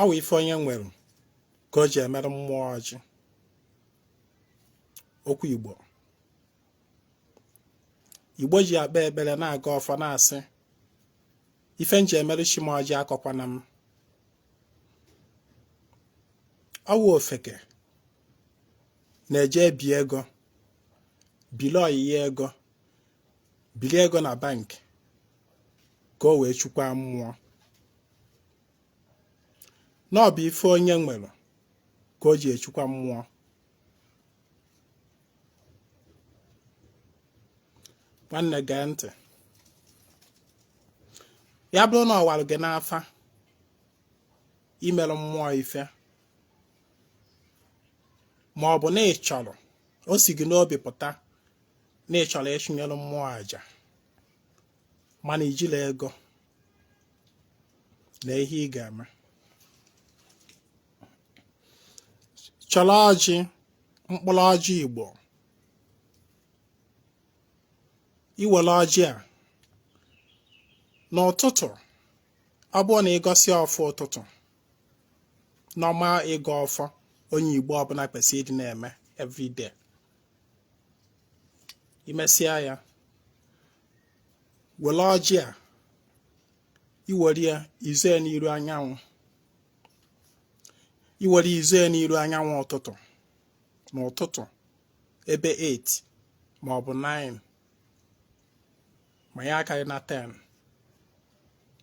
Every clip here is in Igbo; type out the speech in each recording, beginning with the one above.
Ọ wụ ife onye nwere ka o ji emerụ mmụọ ọjị. Okwu Igbo Igbo ji akpe ekpere na-agọ ọfọ na-asị ife m ji emerụ chi m ọjị akọkwana m. Ọ wụ ofeke na-eje ebi ego, bili oyiyi ego, bili ego na bank ka o wee chukwa mmụọ. Na ọ bụ ife onye nwere ka o ji echukwa mmụọ. Nwanne, gee ntị. Ya bụrụ na ọ warụ gị n'afa imerụ mmụọ ife, ma ọ bụ na ị chọrọ, o si gị n'obi pụta na ị chọrọ ịchụnyere mmụọ aja, mana i jirọ ego, na ihe ị ga-eme, chọrọ ọjị, mkpụrụ ọjị Igbo. I were ọjị a n'ụtụtụ, ọ bụrụ na ị gọsịa ọfọ ụtụtụ, normal ịgọ ọfọ onye Igbo ọbụla kwesịrị ịdị na-eme everyday, i mesịa ya, were ọjị a, i were ya i zoo ya n'iru anyanwụ. I were i zoo ya n'iru anyanwụ ụtụtụ n'ụtụtụ, ebe 8 ma ọ bụ 9, ma ya akarị na 10,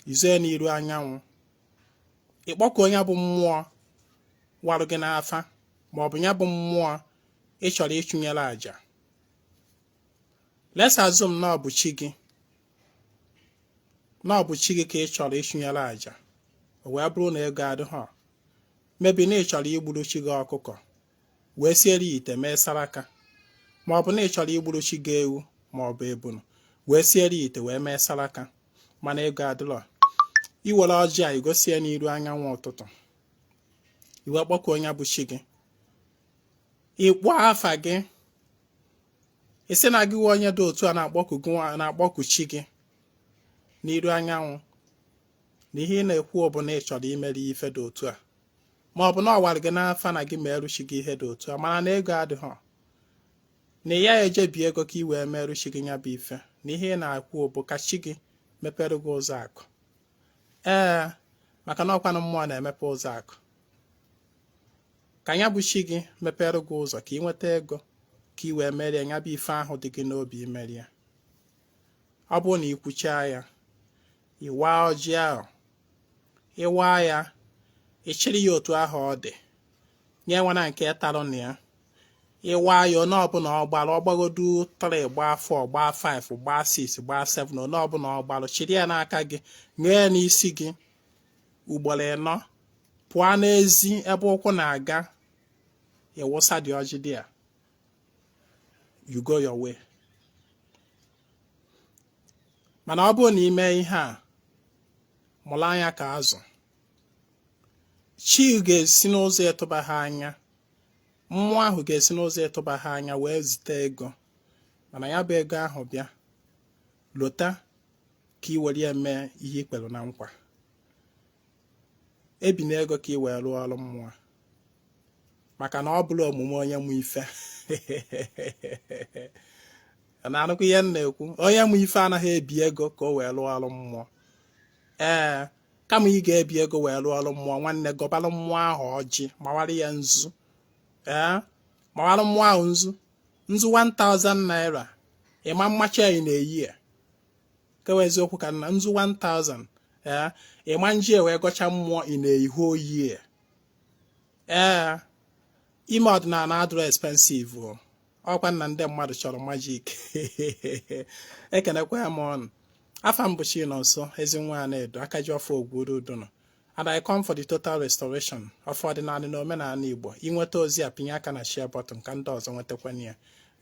i zoo ya n'iru anyanwụ. Ị kpọkuo ya bụ mmụọ warụ gị n'afa, ma ọ bụ ya bụ mmụọ ị chọrọ ịchụnyere àjà. Let's assume na ọ bụ chi gị, na ọ bụ chi gị ka ị chọrọ ịchụnyere àjà. O wee bụrụ na ego adịghọ, maybe na ị chọrọ igburu chi gị ọkụkọ wee siere ya ite mee saraka, ma ọ bụ na ị chọrọ igburu chi gị ewu ma ọ bụ ebunu wee siere ya ite wee mee saraka, mana ego adịrọ. I were ọjị a, i gosi ya n'iru anyanwụ ụtụtụ, i wee kpọkuo ya bụ chi gị, ị kpọọ afa gị, ị sị na gị nwe onye dị otu a na-akpọku gị, na-akpọku chi gị n'iru anyanwụ, na ihe ị na-ekwu bụ na ị chọrọ imere ife dị otu a, ma ọ bụ na ọ wara gị n'afa na gị merụ chi gị ihe dị otu a, mana na ego adịghọ, na ya eje bi ego ka ị wee merụ chi gị ya bụ ife, na ihe ị na-ekwu bụ ka chi gị mepere gị ụzọ akụ. Ee, maka na ọkwanụ mmụọ na-emepe ụzọ akụ. Ka ya bụ chi gị mepere gị ụzọ ka ị nweta ego ka ị wee merie ya bụ ife ahụ dị gị n'obi imeri ya. Ọ bụrụ na ị kwuchaa ya, ị waa ọjị ahụ, ị waa ya, ị chịrị ya otu ahụ ọ dị, nye nwana nke tarụ na ya. Ị waa ya, onye ọbụla ọ gbara, ọ gbagodu 3, gbaa 4, gbaa 5, gbaa 6, gbaa 7, onye ọbụla ọ gbalụ, chịrị ya n'aka gị, ṅụọ ya n'isi gị ugboro ịnọ, pụọ n'ezi ebe ụkwụ na-aga, ị wụsa the ọjị dị ya, you go your way. Mana ọ bụrụ na ị mee ihe a, mụrụ anya ka azụ. Chi ga-esi n'ụzọ ịtụba ha anya, mmụọ ahụ ga-esi n'ụzọ ịtụba ha anya wee zite ego. Mana ya bụ ego ahụ bịa, lota ka ị were ya mee ihe i kwere na nkwa. Ebina ego ka ị wee rụọ ọrụ mmụọ, maka na ọ bụrọ omume onye mụ ife. Na-anụkwa ihe m na-ekwu? Onye mụ ife anaghị ebi ego ka o wee rụọ ọrụ mmụọ. Ee, kama ị ga-ebi ego wee rụọ ọrụ mmụọ, nwanne, gọbalụ mmụọ ahụ ọjị, mawara ya nzu. Ee, mawara mmụọ ahụ nzu, nzu 1000 naira, ịma mmachi anyị na-eyi ya kewa eziokwu ka nna nzu 1000. Ee, ịma nji wee gọcha mmụọ ị na-eyihu oyi. Ee, ime ọdịnala adịrọ expensive o. Ọkwa na ndị mmadụ chọrọ magic. Ekenekwa m ọnụ. Afa m bụ Chinonso Ezinwa Anaedo, Akajiọfọ Ogwuru Udunu, and I come for the total restoration of ọdịnala na omenala Igbo. Inweta ozi a, pinye aka na share button ka ndị ọzọ nwetakwana ya.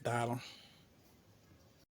Daalụ.